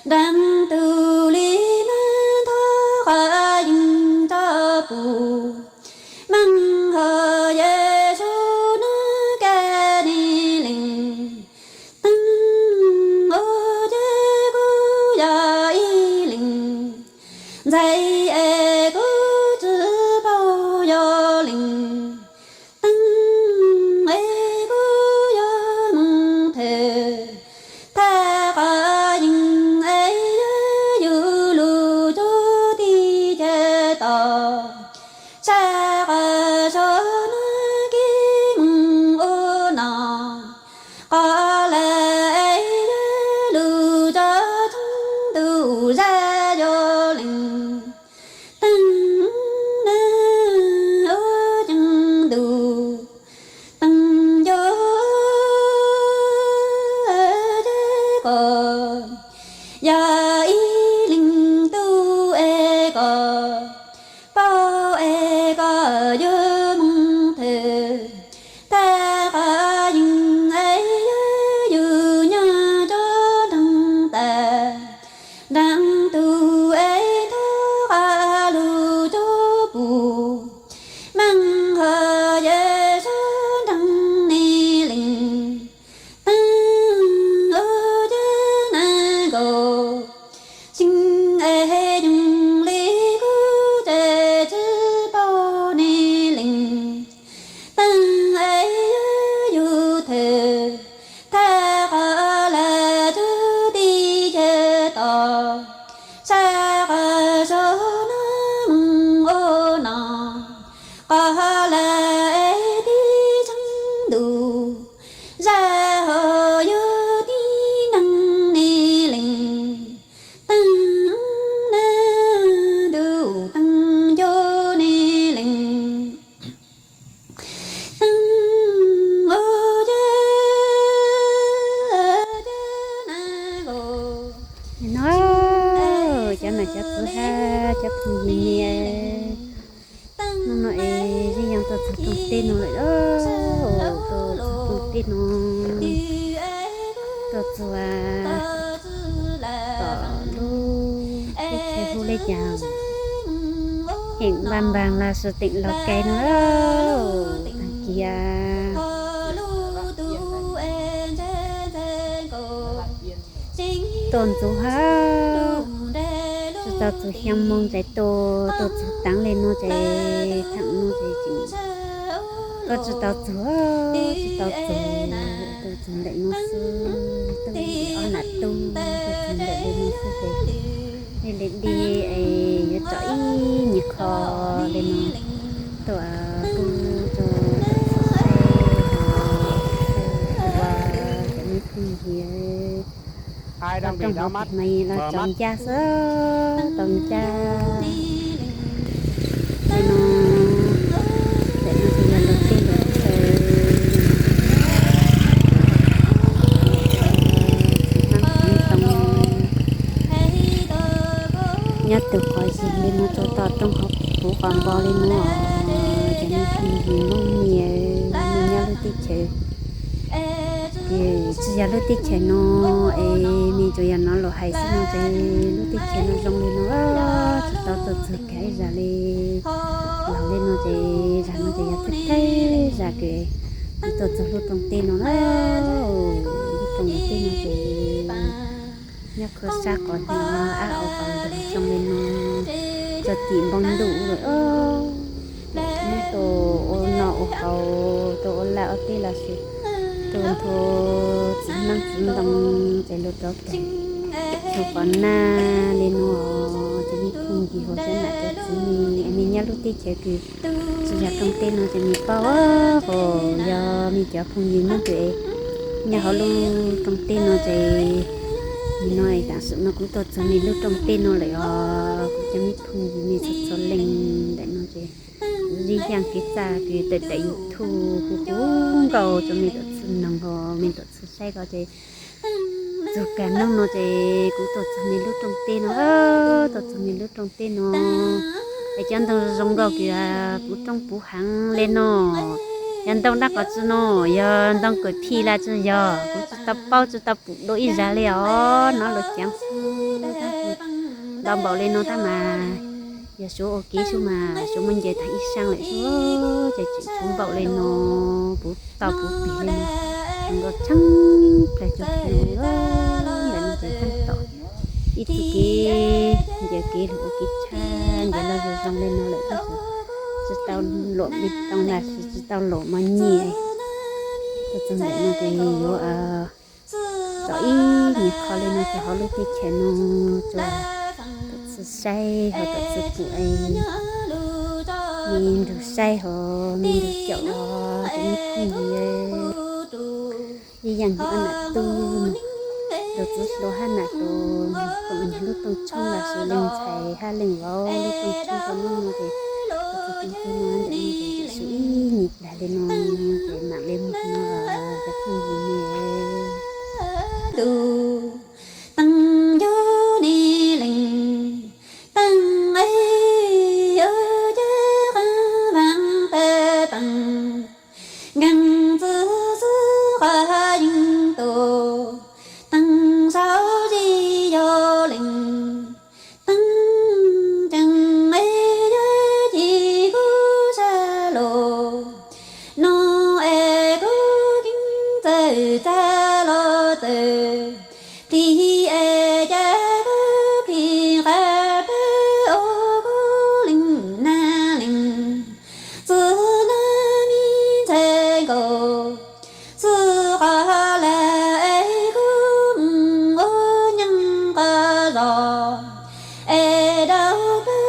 Nreeg tug li neeg thov qhov yeej tso pum, meej hos Yexus neeg kab ni lees. Teeb ua ces kuv yog ib leeg ntxhais es kuv tsi paub yog leej. Teeb es kuv yuav moog thawm, thawm qhov yeej es yog yug lug tsuj teb chaws tod, sab qhov sab nuav kib moog ua nom, qhov lawm es yog lug tso tshoob ntuj zaj yuav lees. Teeb neeg ua ceeb ntuj, teeb ncu ces koj yog ib leeg tub es koj paub es koj yuav moog thawm, thawm qhov yeej es yog yug nyob rua nreeg tas, nreeg tug es thov qhov lug tso pum, meej hos Yexus neeg kab ni lees. Teeb ua ces neeg kau xyeej es yoog li kuv ces tsi paub ni lees. Teeb es yog yug thawm, thawm qhov lawm tsuj teb chaws tod, sab qhov sab nuav moog ua nom, qhov lawm es tib tshoob ntuj zaj hos yug tib neeg ni lees. Teeb neeg ntuj teeb ncu ni lees. Teeb ua ces neeg kau no, cov nam cov txiv hab cov phooj ywg, hnub no es Zeej Yoo tuaj txug rooj teb no lawm, tuaj txug rooj teb no, tuaj txug tom lub teb chaws hu le caag, heem Npaj Npaag Laj Sua, teem Lauj Kaim no, taag kiag tuaj ntxuv hab, tsi tau txug xyaa moos ces tuaj, tuaj txug taav le nuav ces thaam nuav ces tseem tuaj tsi tau txug, tsi tau txug, tuaj txug ntawm nuav xwb, tuaj ob nam tub tuaj txug ntawm le nuav xwb ces, le le dej es yuav tsom ib nyuag qho le nuav tuaj pub rua txhua saib, ua cov me phooj ywg, tau rooj hov peg mas los tsaus ncaj xwb, tsaus ncaj. Ntawm no, ntawm no ces yog luag tej lub chaw, txiv hmab txiv ntoo, nyob tug quas zig le nuav rua tom rooj hov puv qos npo le nuav, cov me phooj ywg Moob Mias, mej nyob lub teb chaws ces tsi yog lub teb chaws no es mej tsuas yog nov luag hais xwb no ces lub teb chaws no zoo le nuav, tsi tau tuaj txug kav zag le. Laug le nuav ces zag no ces yog thawj thawj zag kws kuv tuaj txug lub rooj teb no na. Lub rooj teb no ces nyob khuv sab qos hnyuv ab au pas ntoog zoo le nuav, txog tim npoo ntuj lawm, muab tau ua noj ua haus, tau ua laj ua teb los sis tau nthua txiv hmab txiv ntoo ces lug rov kag txug qos nag le nuav. Ces mej phooj ywg hab cov nam cov txiv, mej nyob lub teb chaws kws tsi yog rooj teb no ces mej paub, hos yog mej cov phooj ywg Moob kws nyob hauv lub rooj teb no ces, nim no taam sim no kuv tuaj txug mej lub rooj teb no lawm os. Kuv cov me phooj ywg mej txhua txhua leej, ntawm no ces kuv Zeej Yoo kev txaj kws tawm ntawm YouTube kuv kuv nkaus rua mej txhua noog hos mej txhua saib ko ces txug kag hnub no ces kuv tuaj txug mej lub rooj teb no, tuaj txug mej lub rooj teb no es cov ntoo zoo nkaus kws puv roob puv haav le nuav. Yog ntoo dab qhov tsi no, yog ntoo kawm phij las tsi yog, kuv tsi tau paub tsi tau pum dua ib zag li os, hnov luag ceev xwb. Ntau npaum li no tab mas yog suav ua kev xwb mas suav muab nce tag ib saab lawm xwb, ces tseem tshuav npaum li no, puv tau puv pig li no, zoo nkauj tsheej plaws tsuag li ntawm no ces tab tom ib txuj kev ncaws kev lug ua kev tshab ncaws lug zoo zoo li no lawm tab sis tsi tau luam me tooj los sis tsi tau luam mos nyiaj. Tuaj txug ntawm no ces yuav txog ib nyuag qho li no rau hauv lub teb chaws no, rau tom txwj saib hauv tom txwj pum es me ntug saib hauv me ntug caum os, cov me phooj ywg. Ib yaam ob nam tub, tus txiv hluas hab nam tus, koom lub rooj tshoob los sis leej ntxhais hab leej vauv lub rooj tshoob rau hnub no ces, tus txiv hluas no ntawm no ces tseem su ib nyuag plag li no, ces mam li mus no, cov phooj ywg ne. Tus teej ncu ni leej teej, ua cas qee vaaj tawg teej, nkeeg txwv xwb qhov yeej tus teej, saum tsis yog leej teej, ceev es yog ci kuv sab lug, nuav es kuv keeb txawj txag los txawj plig, es ca kuv plig nqaa pawg ua kuv leej nab leej txwv, nab me ntxhais nkaus xwb qhov lawm, es kuv mus ua nyeej qhov zog, es dau pawg